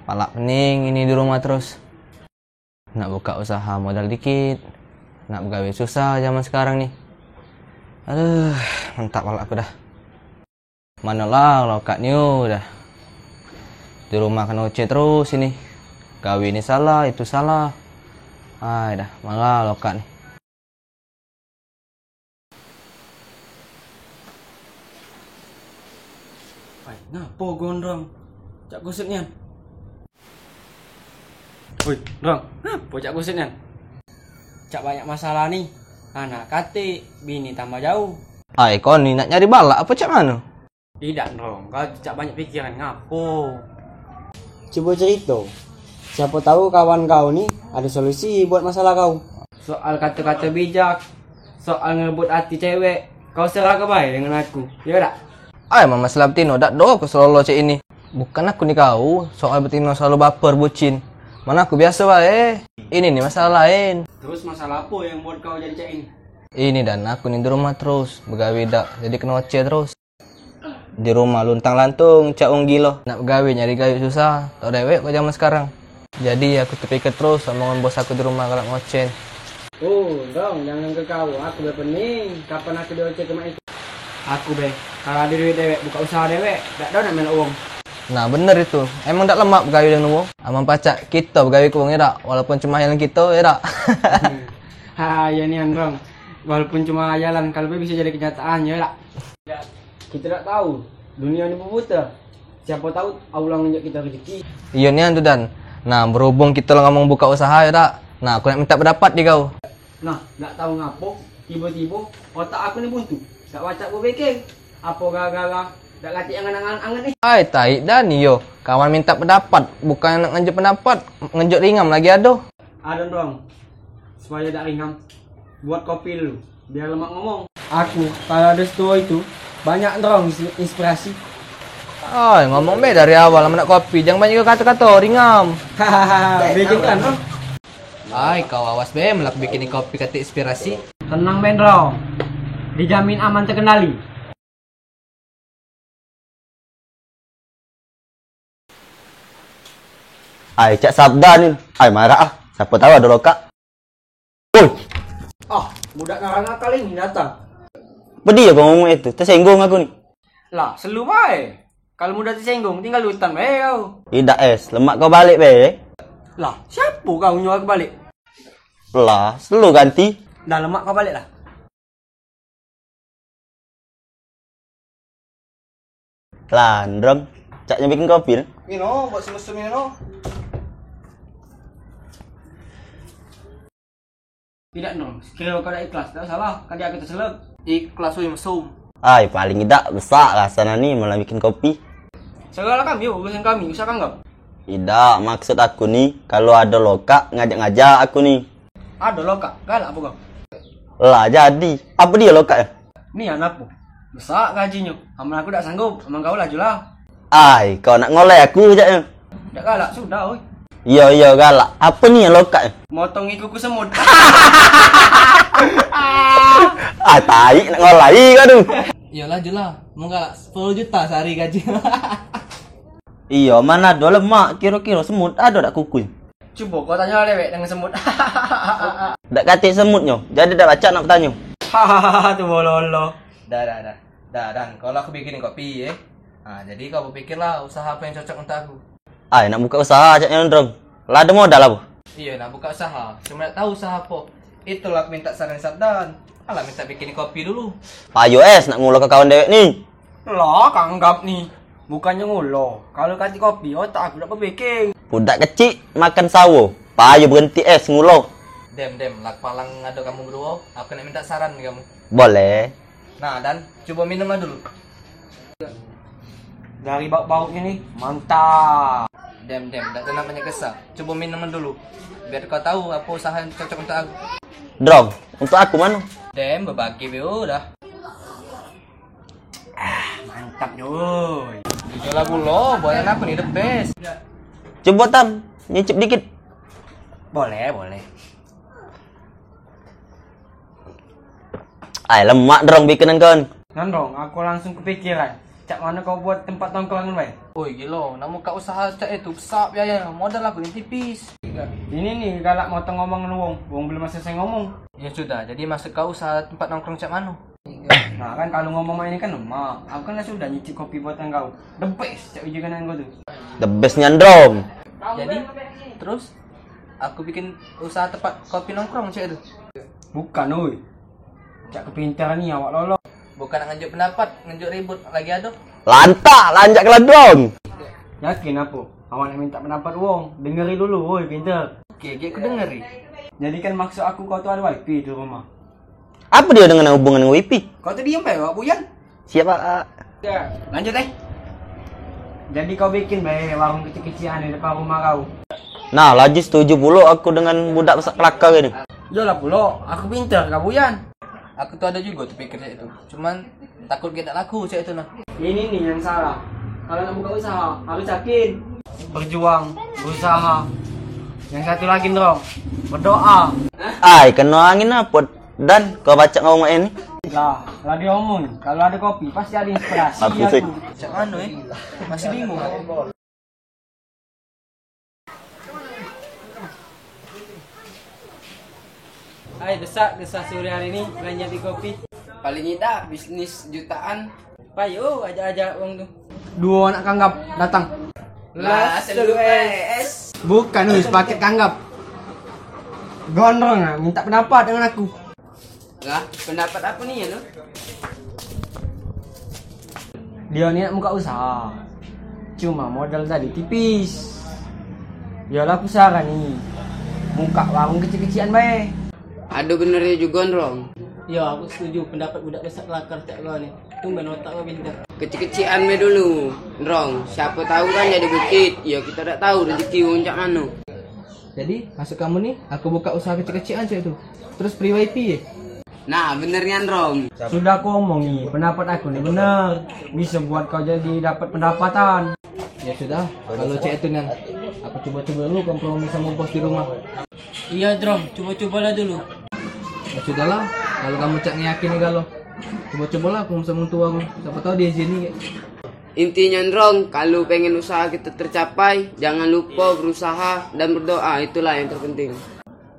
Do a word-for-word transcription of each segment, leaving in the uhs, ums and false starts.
Palak pening ini di rumah terus. Nak buka usaha modal dikit, nak begawe susah zaman sekarang ni. Aduh, mantap palak aku dah. Mano lah lokak niu dah. Di rumah kena oce terus ini. Gawe ni salah, itu salah. Ai dah, marah lokak ni. Ai, ngapo gondrong? Cak kusut nian. Woi, Drong, ngapo cak kusut nian? Cak banyak masalah ni. Anak katik, bini tambah jauh. Ai, kau ni nak nyari balak apa cak mano? Idak, Drong. Kau cak banyak pikiran. Ngapo? Cubo cerito. Siapo tahu kawan kau ni ado solusi buat masalah kau. Soal kato-kato bijak, soal ngerebut hati cewek, kau serah ke bae dengan aku. Yo dak? Ai, masalah betino, dak do aku selolo cak ini. Bukan aku ni kau, soal betino selalu baper, bucin. Mano aku biaso bae. Ini ni masalah laen. Terus masalah apo yang buat kau jadi cak ini? Ini dan aku ni di rumah terus, begawe dak, jadi kena oce terus. Di rumah luntang lantung cak wong gilo. Nak begawe nyari gawe susah, tau dewek kok zaman sekarang. Jadi aku tepikir terus omongan bos aku di rumah galak ngocen. Oh, Dong, jangan ke kau, aku be pening. Kapan aku diocek ke mak itu? Aku be, kalau ado duit dewek, buka usaha dewek, dak ado nak melok wong. Nah, bener itu. Emang dak lemak begawe dengan wong. Aman pacak kito begawe ke wong, ya dak? Walaupun cuma hayalan kito, ya dak? Ha, ya nian, Dong. Walaupun cuma hayalan, kalau be bisa jadi kenyataan, ya dak? Kito dak tahu, dunia ni berputar. Siapo tahu Allah ngenjuk kito rezeki. Iyo nian tu, Dan. Nah, berhubung kito la ngomong buka usaha, ya dak? Nah, aku nak minta pendapat di kau. Nah, dak tahu ngapo, tibo-tibo otak aku ni buntu. Dak pacak bepikir. Apo gara-gara dak katik angan-angan anget ni? Ai, tai, Dan, iyo. Kawan minta pendapat, bukan nak ngenjuk pendapat, ngenjuk ringam lagi ado. Ado, Dong. Supaya dak ringam, buat kopi dulu. Biar lemak ngomong. Aku, kalau ado setuo itu, banyak, Dong, ins-, inspirasi. Ai, ngomong be dari awal, amen nak kopi, jangan banyak kato-kato, ringam. Hahaha, bikin kan, Dong? Ai, kau awas be, melak bikin kopi katik inspirasi. Tenang be, Dong. Dijamin aman terkendali. Ai, cak Sabda ni. Ai, marah ah. Siapo tahu ado lokak. Oi. Ah, budak ngarang akal ini datang. Pedih ya kau ngomong itu. Tersinggung aku ni. Lah, selu bae. Kalau mudah tersinggung, tinggal di hutan bae kau. Idak, Es. Lemak kau balik be. Lah, siapo kau nyuruh aku balik? Lah, selu ganti. Dah, lemak kau balik lah. Landrong, caknyo bikin kopi nah. Mino, buat semesem mino. Idak, Nong. Sekiro kau dak ikhlas, dak salah. Kan dia kata selek. Ikhlas, woi, mesum. Ai, paling idak besak lah sana ni malah bikin kopi. Segala kami, urusan kami, usah kanggap. Idak, maksud aku ni, kalu ado lokak, ngajak-ngajak aku ni. Ado lokak, galak apo kau? Lah, jadi. Apo dio lokak e? Nian apo? Besak gajinyo. Amen aku dak sanggup, amen kau lajulah. Ai, kau nak ngoleh aku, caknyo. Dak galak, sudah, oi. Iyo, iyo, galak. Apo nian lokak e? Motongi kuku semut. Ah, tai, nak ngoleh kau tu. Iyo, lajulah. Mun galak sepuluh juta sehari gaji. Iyo, mano ado lemak, kiro-kiro semut ado dak kuku? Cubo kau tanyo dewek dengan semut. Dak katik semutnyo, jadi dak pacak nak betanyo. Hahaha, tu bololo. Dah, dah, dah. Dah, Dan, kau lah aku bikinin kopi, ye. Ha, jadi kau bepikirlah usaha apo yang cocok untuk aku. Ai, nak buka usaha caknyo, Ndrong. Lah ado modal apo? Iyo, nak buka usaha. Cuma dak tahu usaha apo. Itulah aku minta saran Sabdan. Alah, minta bikinin kopi dulu. Payo, Es, nak ngulo ke kawan dewek ni. Lah, kanggap ni. Bukannyo ngulo. Kalu katik kopi, otak aku dak bepikir. Budak kecik makan sawo. Payo berenti, Es, ngulo. Dem, dem, lak palang ado kamu beduo, aku nak minta saran ke kamu. Boleh. Nah, Dan, cubo minumlah dulu. Dari bauk-bauknyo ni, mantap. Dem, dem, dak kena banyak kesah. Cubo minumlah dulu. Biar kau tahu apo usaha yang cocok untuk aku. Drong, untuk aku mano? Dem, bebagi be dah. Ah, mantap, Doi. Iyolah pulo, buatan aku ni the best. Cubo, Tam, nyicip dikit. Boleh, boleh. Ai, lemak, Drong, bikinin kon. Nah, Drong, aku langsung kepikiran. Cak mano kau buat tempat tongkrongan bae? Oi, gilo, nak muka usaha cak itu besak biaya, modal aku yang tipis. Ini nih galak motong ngomong wong, wong belum selesai ngomong. Ya sudah, jadi maksud kau usaha tempat nongkrong cak mano? Nah kan kalau ngomong ini kan lemak, aku kan sudah nyicip kopi buatan kau. The best, cak uji kanan kau tu. The best nyandrong. Jadi, terus aku bikin usaha tempat kopi nongkrong cak itu. Bukan, oi. Cak kepintaran ni awak lolo. Bukan nak ngenjuk pendapat, ngenjuk ribut lagi ado. Lantak, lanjak ke ladrong. Yakin apo? Awak nak minta pendapat wong. Dengeri dulu, woi, pinter. Oke, gek ku dengeri. Jadi kan maksud aku kau tu ado wifi di rumah. Apo dio dengan hubungan dengan wifi? Kau tu diam bae, awak buyan. Siap, Pak. Lanjut, eh. Jadi kau bikin bae warung kecil-kecilan di depan rumah kau. Nah, laju setuju pulo aku dengan budak besak kelakar ini. Iyolah pulo, aku pinter, kau buyan. Aku tu ado jugo tepikir cak itu. Cuman takut gek dak laku cak itu nah. Ini nih yang salah. Kalau nak buka usaha, harus yakin. Berjuang, berusaha. Yang satu lagi, Ndrong, berdoa. Ai, keno angin apo? Dan kau pacak ngomong ini? Lah, lah diomong, kalau ado kopi pasti ado inspirasi. Habis aku. Cak mano, eh? Masih bingung aku. Ai, besak gesah sore hari ni belanja di kopi. Paling idak bisnis jutaan. Payo ajak-ajak wong tu. Duo anak kanggap datang. Lah, selu es. Bukan, wis paket kanggap. Gondrong ah, minta pendapat dengan aku. Lah, pendapat apa ni ya lu? Dia ni nak muka usaha. Cuma modal tadi tipis. Yalah aku saran ni. Muka warung kecil-kecilan bae. Ado benernyo jugo, Ndrong. Yo, aku setuju pendapat budak besak kelakar cak kau ni. Tumben otak kau pinter. Kecik-kecikan be dulu, Ndrong. Siapo tahu kan jadi bukit. Yo, kito dak tahu rezeki wong cak mano. Jadi, maksud kamu ni, aku buka usaha kecik-kecikan cak itu. Terus free wifi ye? Nah, bener nian, Ndrong. Sudah aku omongi, pendapat aku ni bener. Bisa buat kau jadi dapat pendapatan. Ya sudah, kalau cak itu nian, aku coba-coba dulu kompromi sama bos di rumah. Iya, Ndrong, coba-cobalah dulu. Ya sudahlah, kalau kamu cak ngeyakini galo, coba-cobalah aku sama tua aku. Siapa tahu dia izini. Intinya, Ndrong, kalau pengen usaha kita tercapai, jangan lupa berusaha dan berdoa, itulah yang terpenting.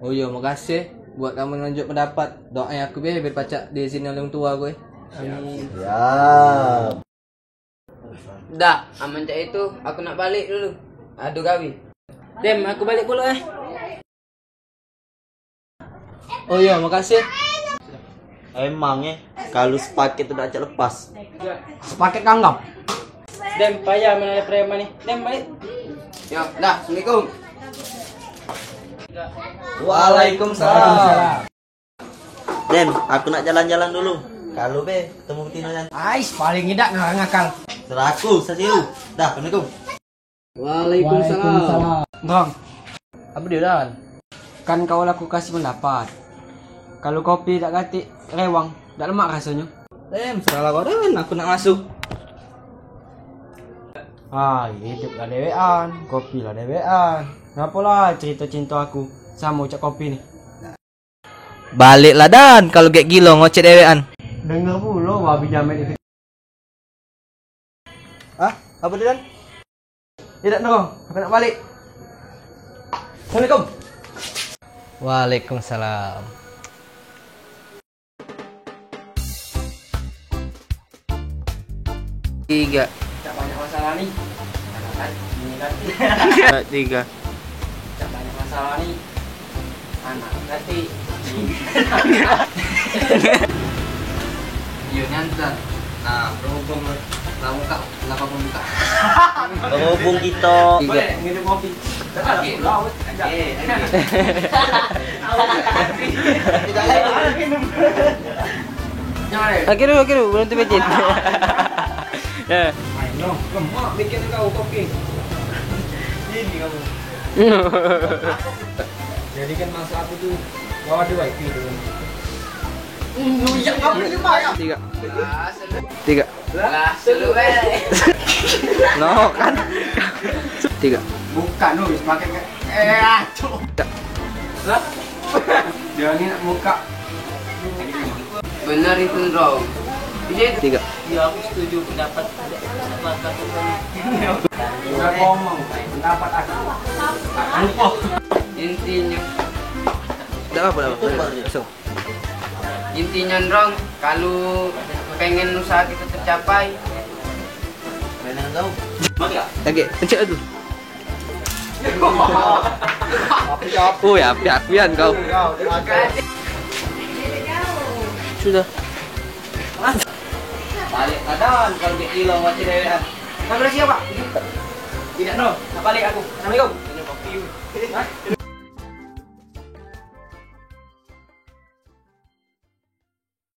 Oh iya, makasih buat kamu nunjuk pendapat. Doain aku be, biar pacak diizini oleh wong tua aku, eh. Amin. Siap. Dah, amen cak itu, aku nak balik dulu. Aduh gawi. Dem, aku balik pulo, eh. Oh iya, makasih. Emang eh, kalau sepaket tu dak cak lepas. Sepaket kanggap. Dem, payah mana ada preman ni. Dem, balik. Yo, dah, assalamualaikum. Waalaikumsalam. Dem, aku nak jalan-jalan dulu. Kalau be ketemu betino nyan. Ais, paling idak ngarang akal. Seraku, sasiu. Dah, assalamualaikum. Waalaikumsalam. Bang, apa dia Dan? Kan kau laku kasih pendapat. Kalau kopi dak katik rewang, dak lemak rasonyo. Dem, serahlah kau Dan, aku nak masuk. Ah, hidup lah dewean, kopi lah dewean. Ngapolah cerita cinta aku sama ucap kopi ni? Baliklah Dan, kalau gek gilo ngocet dewean. Denger pulo babi jamet itu. Hah? Apa dia Dan? Tidak no, aku nak balik. Assalamualaikum. Waalaikumsalam. Tiga. Cak banyak masalah ni. Anak kan? Ini kan? Tiga. Cak banyak masalah ni. Anak kati. Iyo nyantan. Nah, berhubung lah muka, kenapa pun buka? Berhubung kita. Boleh, minum kopi. Oke. Oke, oke. Tidak lagi. Oke dulu, oke dulu, belum terbejit. Ya. Ayo, lemak bikin kau kopi. Ini kamu. Jadi kan masa aku tu, kau ada wifi tu. Tiga. Tiga. Lah, selu bae. No kan. Tiga. Bukan lu, semakin ke eh, ah, cuk. Lah. Dia ni nak muka. Bener itu, Ndrong. Tiga. Ya, aku setuju pendapat. Aku ngomong, pendapat aku. Lupa. Intinya. Dah apa, dah apa? Langsung. Intinya, Ndrong, kalau pengen usaha kita tercapai, lagi, pencet tu. Oh ya, api-apian kau. Sudah. Balik keadaan kalau dia hilang macam dewean. Kau berhasil apa? Tidak, no. Nak balik aku. Assalamualaikum. Hah?